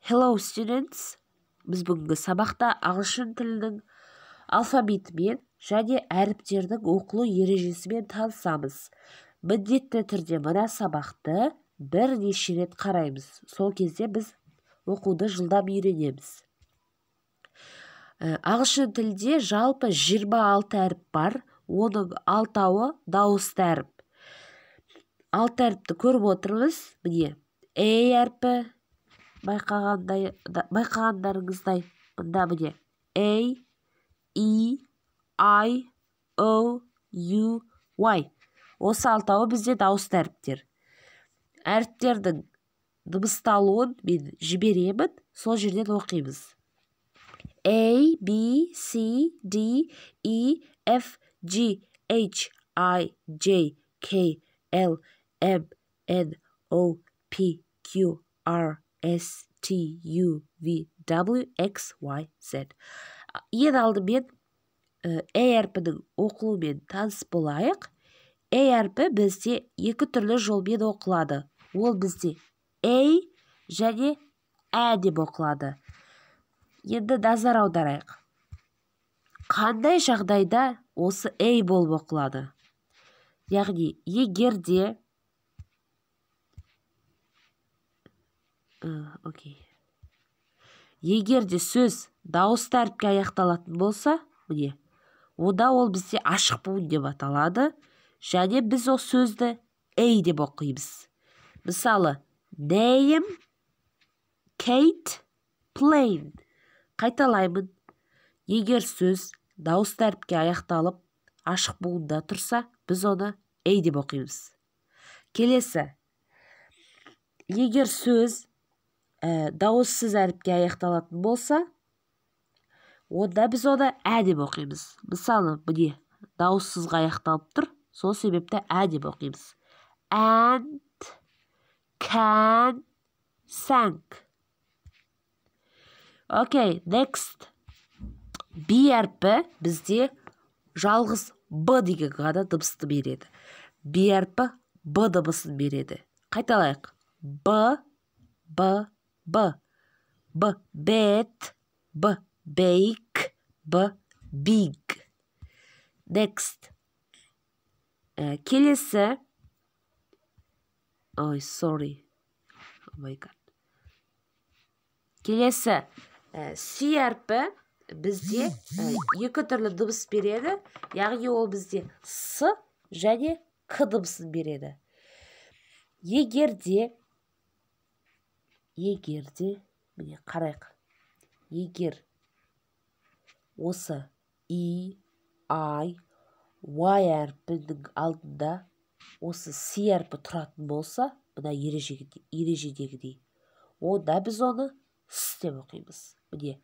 Hello students! Біз бүгінгі сабақта ағылшын тілінің алфавитімен және әріптердің оқылу ережесімен танысамыз. Міндетті түрде мына сабақты бірнеше рет қараймыз. Сол кезде біз оқуды жылдам үйренеміз. Ағылшын тілінде жалпы 26 әріп бар, оның 6-ауы дауысты әріп. 6 әріпті көріп отырмыз. Міне, A әрпі, байқағандарыңыздай, мында міне A, E, I, O, U, Y. Осы алтауы бізде дауысты әріптер. Әріптердің дыбысталуын мен жіберемін, сол жерден оқимыз. A, B, C, D, E, F, G, H, I, J, K, L, M, N, O, P, Q, R, S, T, U, V, W, X, Y, Z. Ең алдымен A әрпінің оқылуымен таныс болайық. A әрпі бізде екі түрлі жолмен оқылады. Ол бізде A және Ә деп оқылады. Енді назар аударайық. Қандай жағдайда осы A болып оқылады? Яғни, егер де Егер де сөз дауысты әріпке аяқталатын болса, міне, онда ол бізде ашық буын деп аталады, және біз ол сөзді A деп оқимыз. Мысалы, name, Kate, plane. Қайталаймын. Егер сөз дауысты әріпке аяқталып, ашық буында тұрса, біз оны A деп оқимыз. Келесі. Егер сөз дауыссыз әріпке аяқталатын болса, онда біз оны ә деп оқимыз. Мысалы, міне, дауыссызға аяқталып тұр, сол себепті ә деп оқимыз. And, can, sank. Окей, next. B әрпі бізде жалғыз Б деген ғана дыбысты береді. B әрпі Б дыбысын береді. Қайталайық. Б, Б, Б. Б, бет, Б, bake, Б, big. Next. Келесі. Ой, sorry. Oh my god. Келесі. С әрпі бізде екі түрлі дыбыс береді. Яғни ол бізде С және К дыбысын береді. Егер де, міне қарайық. Егер осы И, I, Y әрпінің алдында осы С әрпі тұратын болса, мына ережедегідей, онда біз оны С деп оқимыз. Міне,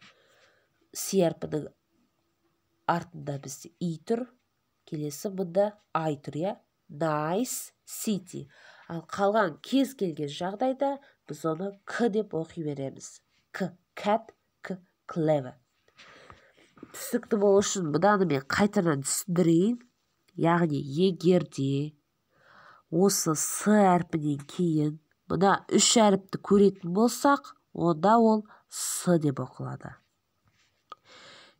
С әрпінің артында бізде И тұр, келесі мұнда I тұр, иә? Nice city. Ал қалған кез келген жағдайда біз оны К деп оқи береміз. К, cat, К, clever. Түсінікті болу үшін мынаны мен қайтадан түсіндірейін. Яғни, егер де осы С әрпінен кейін мына үш әріпті көретін болсақ, онда ол С деп оқылады.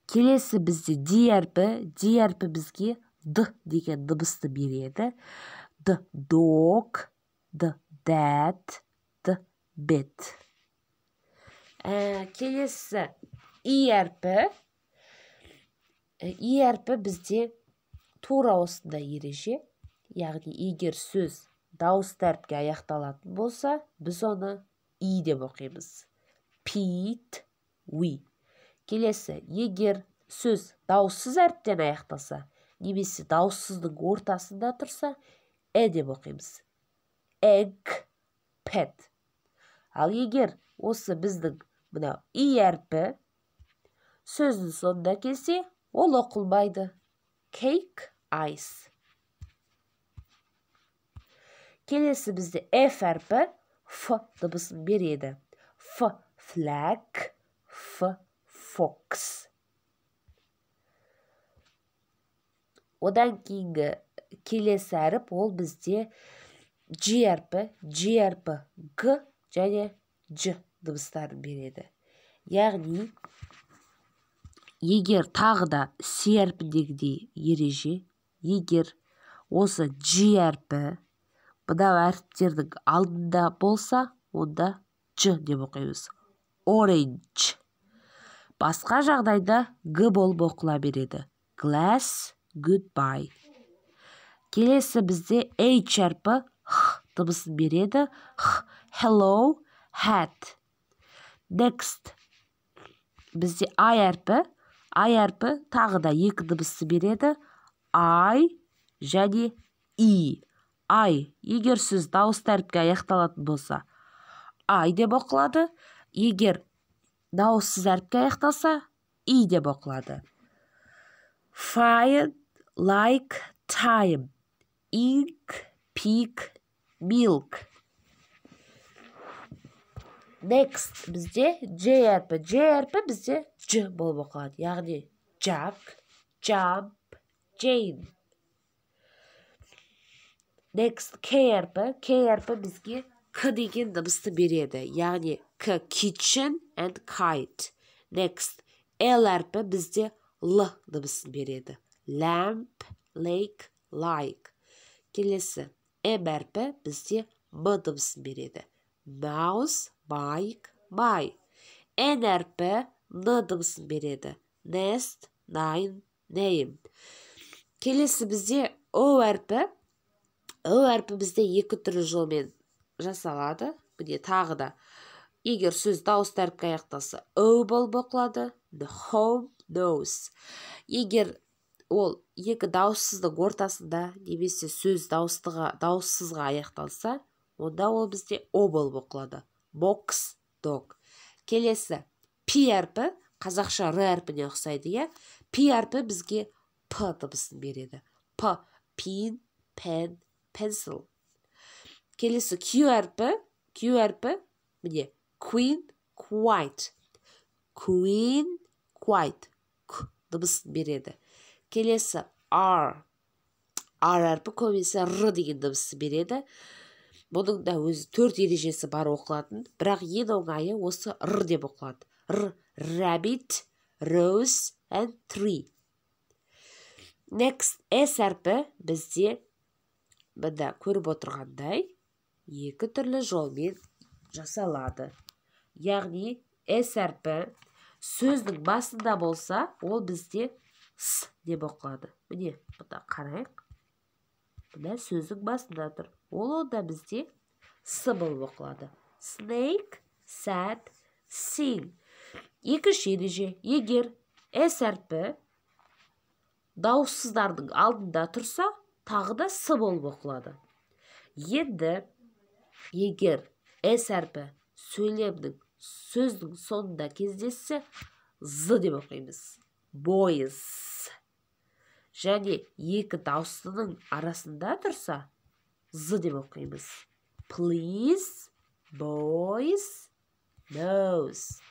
Келесі бізде D әрпі. D әрпі бізге Д деген дыбысты береді. Д, dog, Д, that, Д, bed. Келесі И әрпі. И әрпі бізде тура осындай ереже. Яғни, егер сөз дауысты әріпке аяқталатын болса, біз оны И деп оқимыз. Pete, we. Келесі, егер сөз дауыссыз әріптен аяқталса, немесе дауыссыздың ортасында тұрса, Э деп оқимыз. Egg, pet. Ал егер осы біздің мынау И әрпі сөздің соңында келсе, ол оқылмайды. Cake, ice. Келесі бізде F әрпі Ф дыбысын береді. Ф, flag, Ф, fox. Одан кейінгі келесі әріп ол бізде G әрпі, G әрпі Г және Ж дыбыстарын береді. Яғни егер тағы да С әрпіндегідей ереже, егер осы G әрпі мынау әріптердің алдында болса, онда Ж деп оқимыз. Orange. Басқа жағдайда Г болып оқыла береді. Glass, goodbye. Келесі бізде H әрпі Х дыбысын береді. Х, hello, hat. Next. Бізде I әрпі. I әрпі тағы да екі дыбысты береді. I және И. I. Егер сөз дауысты әріпке аяқталатын болса, I деп оқылады. Егер дауыссыз әріпке аяқталса, И деп оқылады. Find, like, time. Ink, pig, milk. Next бізде J әрпі. J әрпі бізде Ж болып оқылады. Яғни Jack, jump, Jane. Next K әрпі. K әрпі бізге К деген дыбысты береді. Яғни К, kitchen and kite. Next L әрпі бізде Л дыбысын береді. Lamp, lake, like. Келесі М әрпі бізде М дыбысын береді. Mouse, bike, my. Н әрпі Н дыбысын береді. Nest, nine, name. Келесі бізде О әрпі. О әрпі бізде екі түрлі жолмен жасалады. Міне, тағы да егер сөз дауысты әріпке аяқталса, О болып оқылады. The home, nose. Егер ол екі дауыссыздың ортасында немесе сөз дауыстыға, дауыссызға аяқталса, онда ол бізде О болып оқылады. Box, dog. Келесі П әрпі қазақша Р әрпіне ұқсайды, иә. П әрпі бізге П дыбысын береді. П, pin, pen, pencil. Келесі Q әрпі, Q әрпі, міне, queen, quite. Queen, quite. К дыбысын береді. Келесі R. R әрпі көбінесе Р деген дыбысты береді. Бұның да өзі төрт ережесі бар оқылатын, бірақ ең оңайы осы Р деп оқылады. Р, rabbit, rose and tree. Next S әрпі бізде мында көріп отырғандай екі түрлі жолмен жасалады. Яғни S әрпі сөздің басында болса, ол бізде С деп оқылады. Міне, бұнда қарайық. Мына сөздің басында тұр. Ол онда бізде С болып оқылады. Snake, sad, sing. Екінші ереже: егер S әрпі дауыссыздардың алдында тұрса, тағы да С болып оқылады. Енді егер S әрпі сөйлемнің, сөздің соңында кездессе, З деп оқимыз. Boys. Және екі дауыстының арасында тұрса, З деп оқимыз. Please, boys, nose.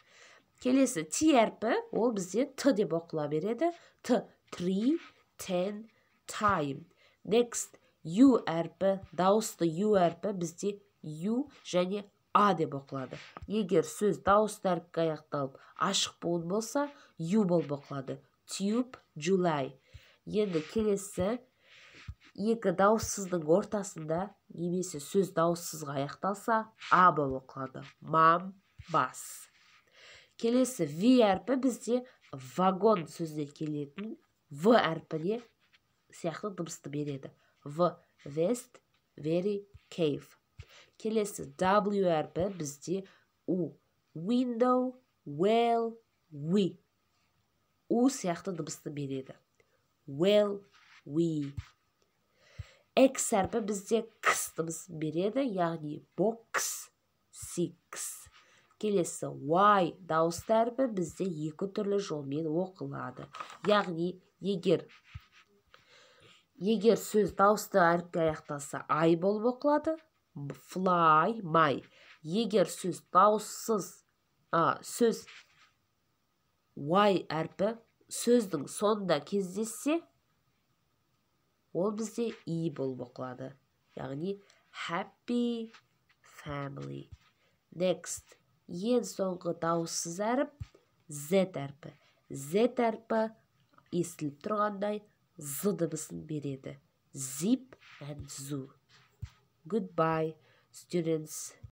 Келесі T әрпі, ол бізде Т деп оқыла береді. Т, tree, ten, time. Next U әрпі, дауысты U әрпі бізде U және А деп оқылады. Егер сөз дауысты әріпке аяқталып, ашық буын болса, U болып оқылады. Tube, July. Енді келесі екі дауыссыздың ортасында немесе сөз дауыссызға аяқталса, А болып оқылады. Mom, bus. Келесі V әрпі бізде вагон сөзінен келетін В әрпіне сияқты дыбысты береді. В, vest, very, cave. Келесі W әрпі бізде У. Window, well, we. У сияқты дыбысты береді. Well, we. X әрпі бізде Кс дыбысын береді, яғни box, six. Келесі Y дауысты әрпі бізде екі түрлі жолмен оқылады. Яғни егер сөз дауысты әріпке аяқталса, ай болып оқылады. Fly, my. Егер сөз дауыссыз, сөз Y әрпі сөздің соңында кездессе, ол бізде И болып оқылады. Яғни happy family. Next. Ең соңғы дауыссыз әріп Z әрпі. Z әрпі, естіліп тұрғандай, з дыбысын береді. Zip and Zoo. Goodbye, students.